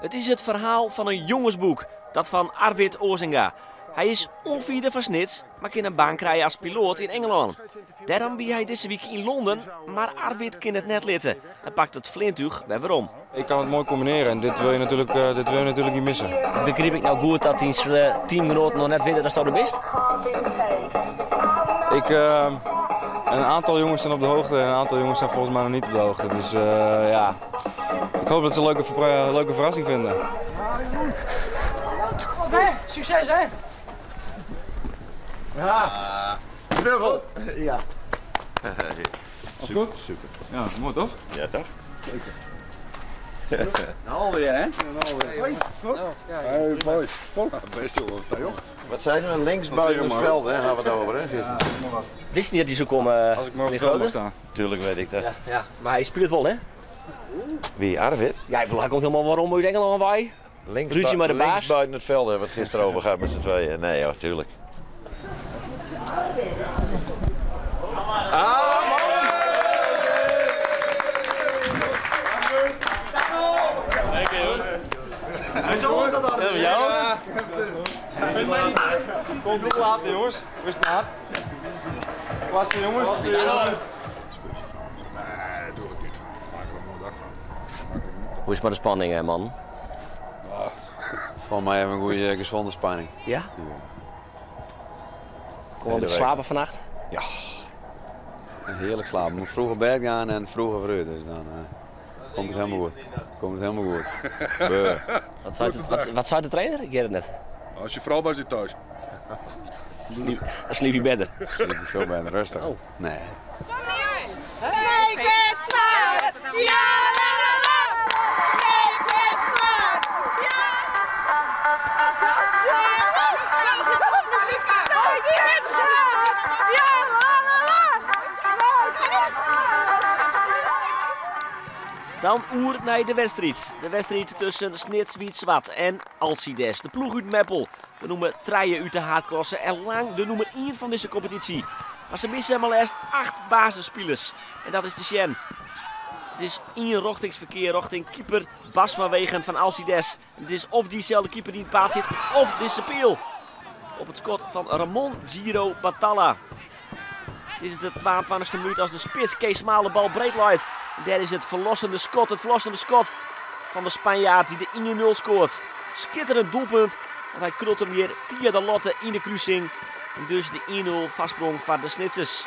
It is it ferhaal fan in jongesboek, dat fan Arvid Ozinga. Hy is oanfierder fan Snits, mar kin in baan krije as piloat yn Ingelân. Dêrom wie hy dizze wike yn Londen, mar Arvid kin it net litte en pakt it fleantúch wer werom. Ik kan het mooi combineren en dit wil je natuurlijk, eh, dit wil je natuurlijk niet missen. Begryp ik no goed dat dyn teamgenoaten noch net witte datsto der bist? Ik, eh, een aantal jongens zijn op de hoogte en een aantal jongens zijn volgens mij nog niet op de hoogte. Dus eh, ja, ik hoop dat ze een leuke, leuke verrassing vinden. Succes hè! Ja, knuffel. Ja. Super, super. Ja, mooi toch? Ja, toch? Zeker. Nou alweer, hè? Ja, nou alweer. Goed? Hey, mooi. Best jongen, joh. Wat zijn we? Links buiten het veld, hè, gaan we het over, hè? Ja, Wist niet dat hij zo kon. Uh, Als ik maar op het veld mag staan. Tuurlijk weet ik dat. Ja, ja, maar hij speelt wel, hè? Wie, Arvid? Ja, ik bedoel, hij komt helemaal waarom uit Engeland wij. Links, Ruzie met de baas. links buiten het veld hebben we het gisteren over gehad met z'n tweeën. Nee, ja, tuurlijk. Ah, mooi! Lekker, joh. Ja, jou? Komt niet later, jongens. Rustig aan. Klasse, jongens. Klasse, jongens. Nee, natuurlijk niet. Maak er een mooie dag van. Hoe is het met de spanning, hè, man? Voor mij hebben we een goede gezonde spanning. Ja? Kom wel een beetje slapen vannacht? Ja. Heerlijk slapen. Moet vroeg op bed gaan en vroeg vooruit. Dus dan uh, komt het helemaal goed. Komt het helemaal goed. Beuh. Wat zei de, wat, wat zei de trainer? Ik weet het net. Als je vrouw bij zit thuis. Dan sliep je beter. Sliep je veel beter, rustig. Oh. Nee. Kom Niels! Steek het zwaard! Ja, la la la! Steek het zwaard! Ja! Dat zwaard! Steek het zwaard! Ja, la la la! Dan oer nei de wedstriid. De wedstriid tusken Snits Wyt Swart en Alcides. De ploech út Meppel. De nûmer trije út de haadklasse en lang de nûmer 1 fan dizze kompetysje. Mar se misse mar leafst 8 basisspilers. En dat is te sjen. It is ienrjochtingsferkear rjochting keeper Bas van Wegen fan Alcides. It is of dyselde keeper dy't yn it paad sit of dizze peal. Op it skot fan Ramon Giro Batalla. Dit is de 22e minuut as de spits Kees Smaal de bal breed leit. En dêr is it ferlossende skot, it ferlossende skot fan de Spanjaard dy't de 1-0 skoart. Skitterend doelpunt, want hy krult him hjir fia de latte yn de krusing. En dus de 1-0 foarsprong foar de Snitsers.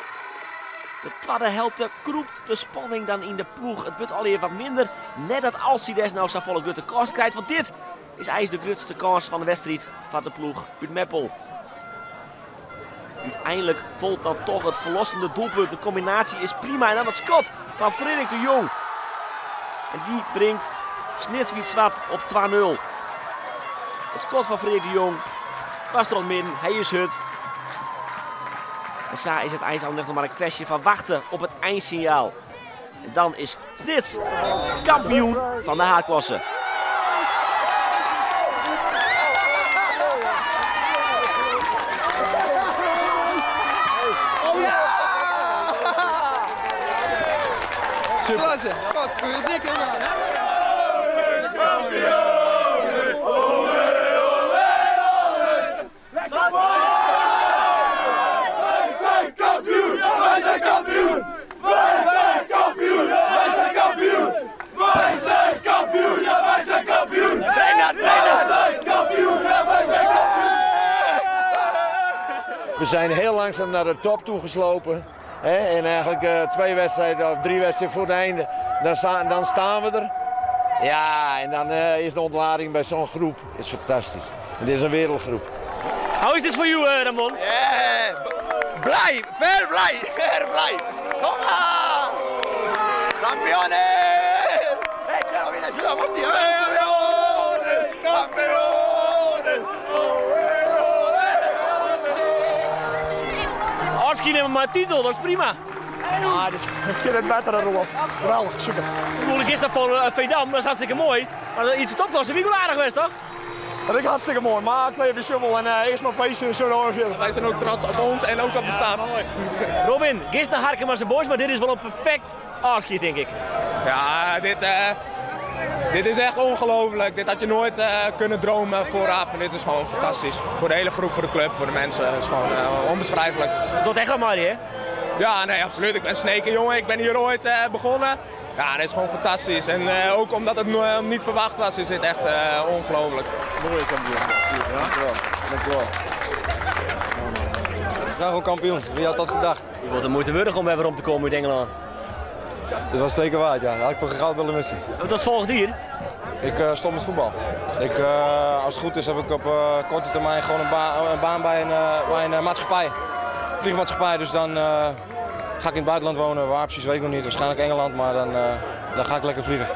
De twadde helte krûpt de spanning dan yn de ploech. It wurdt allegear wat minder. Net dat Alcides no safolle grutte kâns krijt, want dit is eins de grutste kâns fan de wedstriid foar de ploech út Meppel. Uteinlik folget dan dochs it ferlossende doelpunt. De kombinaasje is prima. En dan it skot fan Frederik de Jong. En dy bringt Snits Wyt Swart op 2-0. It skot fan Frederik de Jong was troch it midden. Hy is hurd. En sa is it eins al noch mar in kwestje fan wachtsjen op it einsinjaal. En dan is Snits kampioen fan de haadklasse. Super. Klasse. Wat voor een dikke man. Wij zijn kampioen! Wij zijn kampioen! Wij zijn kampioen! Wij zijn kampioen! Wij zijn kampioen! Ja, wij zijn kampioen! Trainer, trainer! Wij zijn kampioen! Ja, wij zijn kampioen! We zijn heel langzaam naar de top toegeslopen. Hè? En eigenlijk 2 wedstrijden of 3 wedstrijden voor het einde, dan staan we er. Ja, en dan is de ontlading bij zo'n groep is fantastisch. Het is een wereldgroep. How is this for you, Ramon? Yeah, blij, ver blij, ver blij. Kom maar! Kampioenen! Hey, Kampioenen! Kampioenen! Oski neemt maar titel, dat is prima. Ah, dit kan het beter dan Roelof. Geweldig, super. Ik bedoel, gisteren van Veendam, dat is hartstikke mooi. Maar iets de topklasse, wie wel aardig geweest, toch? Dat is hartstikke mooi, maar ik leef de shovel en eerst maar feesten en zo dan verder. Wij zijn ook trots op ons en ook op de stad. Mooi. Robin, gisteren Harkemase Boys, maar dit is wel een perfect afscheid, denk ik. Ja, dit Dit is echt ongelooflijk. Dit had je nooit kunnen dromen vooraf. En dit is gewoon fantastisch. Voor de hele groep, voor de club, voor de mensen. Het is gewoon onbeschrijfelijk. Dat echt wel mooi, hè? Ja, nee, absoluut. Ik ben Sneker, jongen. Ik ben hier ooit begonnen. Ja, dat is gewoon fantastisch. En ook omdat het niet verwacht was, is dit echt ongelooflijk. Mooie kampioen. Ja? Dankjewel. Dankjewel. Graag ook kampioen. Wie had dat gedacht? Je wordt de moeite waard om weer om te komen uit Engeland. Dat was zeker waard, ja. Dat had ik voor goud willen missen. Wat is volgend hier? Ik stop met voetbal. Ik, als het goed is heb ik op korte termijn gewoon een baan bij een maatschappij. Vliegmaatschappij, dus dan ga ik in het buitenland wonen. Waar precies weet ik nog niet. Waarschijnlijk Engeland, maar dan ga ik lekker vliegen.